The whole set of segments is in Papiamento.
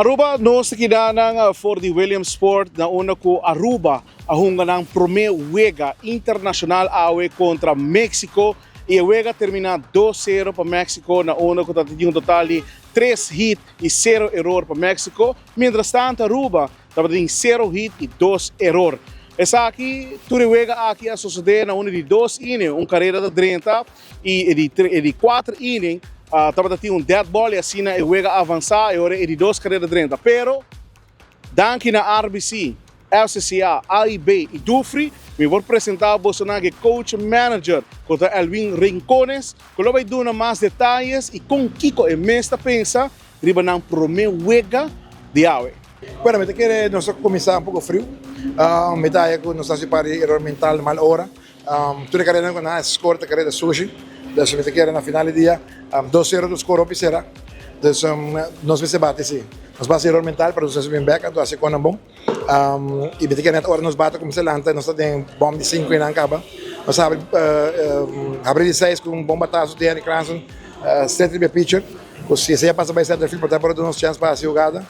Aruba nos ta keda nan for di Williamsport na unda cu Aruba a hunga nan prome wega internacional awe contra Mexico y e wega a termina dos sero pa Mexico na unda cu ta tin un total di tres hit y sero eror pa Mexico. Mientras tanto Aruba tabata tin sero hit y dos eror. Esaki tur e wega aki a sosode na unda di dos inning un careda ta drenta y e di cuater inning tabata tin un dead ball y asina e wega a avansa y ora e di dos careda drenta. Pero danki na RBC, FCCA, AIB y Dufry mi por presenta bosonan e coach manager cu ta Elwin Rincones cu lo bay duna mas detayes y con kico e mes ta pensa riba nan prome wega di awe. Bueno, mi ta kere nos a cuminsa un poco friu. Mi ta haya cu nos a haci un par di eror mental mal ora. Tur e karedanan ku nan a score ta kareda sushi. Dus mi ta kere na final di dia dos sero ta score hopi sera. Dus nos mester bati si. Nos basa eror mental pero nos a bin bek anto hasi konan bon. I mi ta kere net ora nos bati kuminsá lanta nos ta den bòm di sinku i nan kaba. Nos a habri habri di seis ku un bon bataso di Henry Cranston straight riba e pitcher ku si esei a pasa bai center field por ta por a duna nos chèns pa hasi hugada.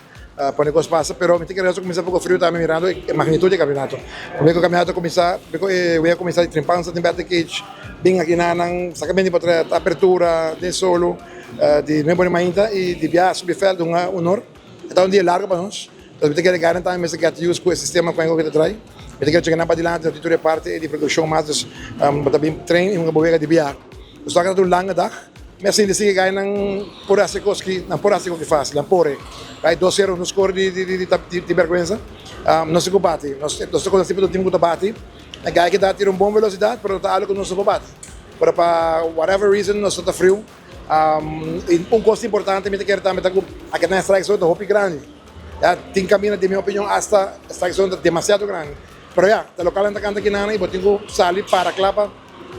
Pone kos pasa, pero mi ta kere nos a kuminsá poko friu tambe mirando e magnitud di e kampionato. Promé ku e kampionato a kuminsá, promé ku e wega a kuminsá di trimpansa den batting cage, bin aki nan nan saka bini pa trae apertura den solo di nuebe ora mainta i di bia subi vèlt hunga honor. E ta un dia largu pa nos, entonces mi ta kere gana tambe mester get used ku e sistema ku ta trae. Mi ta kere chega nan padilanti, nos tin tur e parti di produkshon mas, dus bo ta bin train i hunga bo wega di bia. Nos ta keda un langa dag. Mi a sinti si ke gainan por hasi kos ki nan por hasi koki fásil, nan por e. Bai dos sero no skor di di di di bèrgwensa. Nos tin ku bati. Nos nos ta konosí pa tur tim ku ta bati. E gai ke ta tira un bon velosidat pero ta algu ku nos no por bati. Pero pa whatever reason nos no ta friu. I un kos importante mi ta kere tambe ta ku a keda nan strike zone ta hopi grandi. Ya tin kaminda den mi opinion asta strike zone ta demasiado grandi. Pero ya, ta lokal nan ta kanta kinan i bo tin ku sali para kla pa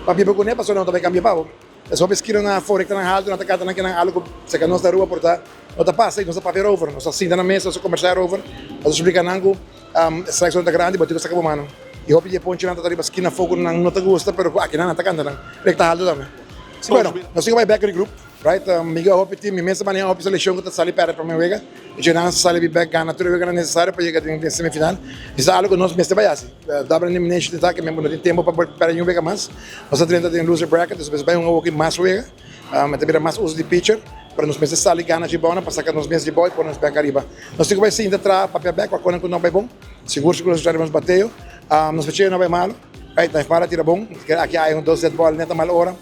pa biba kuné pasobra nan ta bai kambia pa bo. Es hopi skina nan afó rekta nan haltu nan ta kanta nan kinan algu ku seka nos na Aruba por ta no ta pasa i nos ta papia erover. Nos ta sinta na mesa nos ta kombersá erover. Nos ta splika nan ku strike zone ta grandi bo tin ku saka bo mano. I hopi di e ponchinan ta ta riba skina afó ku nan no ta gusta pero ku akinan nan ta kanta nan rekta haltu tambe. Bueno, nos tin ku bai bèk regroup. Right, mi ga hopi team, mi mes ta maneha hopi seleccion cu ta sali perde prome wega, y dje nan sa sali bi bek gana tur e weganan necesario pa yega den semifinal. Y sa algo cu nos mester bay haci. Double elimination ta taki, no tin tempo pa perde niun wega mas. Nos ta drenta den loser bracket, nos mester bay hunga hoki mas wega, ta bira mas uso di pitcher, pero nos mester sali gana dje bou nan pa saca nos mes di bou y pone nos bek ariba. Nos tin cu bay sinta traha papia bek pa conan cu no bay bon, sigur sigur nos ta traha riba nos bateo. Nos pecheo no bay malo, right, Naifmar a tira bon, aki hay un dos dead ball net a mal ora.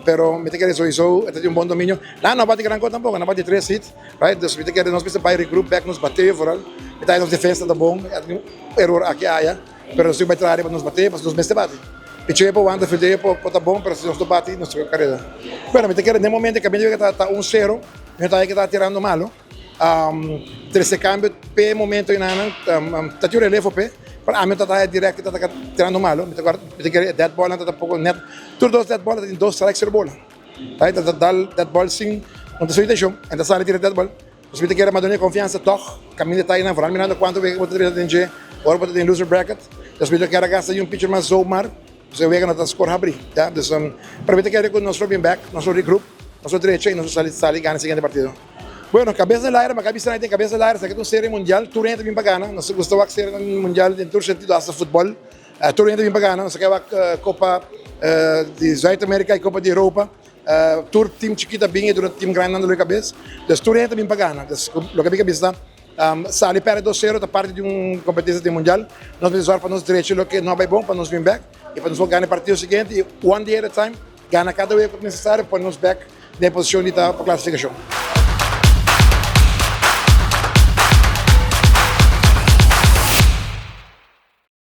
Pero mi ta kere sowieso e ta tin un bon dominio. Nan no bati gran kos tampoco, nan bati tres hit, right? Dus mi ta kere nos mester bai regroup back nos bateo vooral. Mi ta nos defensa ta bon, e tin un error aki aya, pero nos tin bai traha riba nos bateo pasobra nos mester bati. Picheo por wanta, fildeo por por ta bon, pero si nos no bati nos ta kareda. Bueno, mi ta kere den momento kaminda ta ta un sero, mi no ta haya ke ta tirando malo. Trese cambio p'e momento enanan ta tin un relevo p'e, pero ami ta ta direct ta ta tirando malo, mi ta guarda mi ta kere e dead ballnan ta ta poko net, tur dos dead ball ta tin dos strikes riba bola, right, ta ta dal dead ball sin no ta su intencion, en ta sali tira dead ball, pues mi ta kere Madonia confiansa tog caminda ta einan, vooral mirando cuanto wega bo ta drenta den dje ora bo ta den loser bracket, dus mi ta kere gasta un pitcher mas zomaar. Nos e wega no ta skor habrí, ya. Dus, pero mi ta kere ku nos lo bin bèk, nos lo regroup, nos lo drecha i nos lo sali sali gana e siguiente partido. Bueno, kabes den laira, mi a bisa nan tin kabes den laira, esaki ta un serie mundial, tur hende ta bin pa gana. Nos ta gusta wak serienan mundial den tur sentido, hasta futbòl. Tur hende ta bin pa gana. Nos a ke wak Kopa di Zuid-Amerika i Kopa di Europa. Tur tim chikit a bin i tur tim grandinan ta loke kabes. Dus tur hende ta bin pa gana. Dus loke mi ke bisa ta. Sali perde dos sero ta parti di un competencia di mundial. Nos mester zorg pa nos drecha loke no a bay bon pa nos bin bek y pa nos por gana e partido siguiente y one day at a time gana cada wega cu ta necesario pa pone nos bek den e posicion di ta pa clasificacion.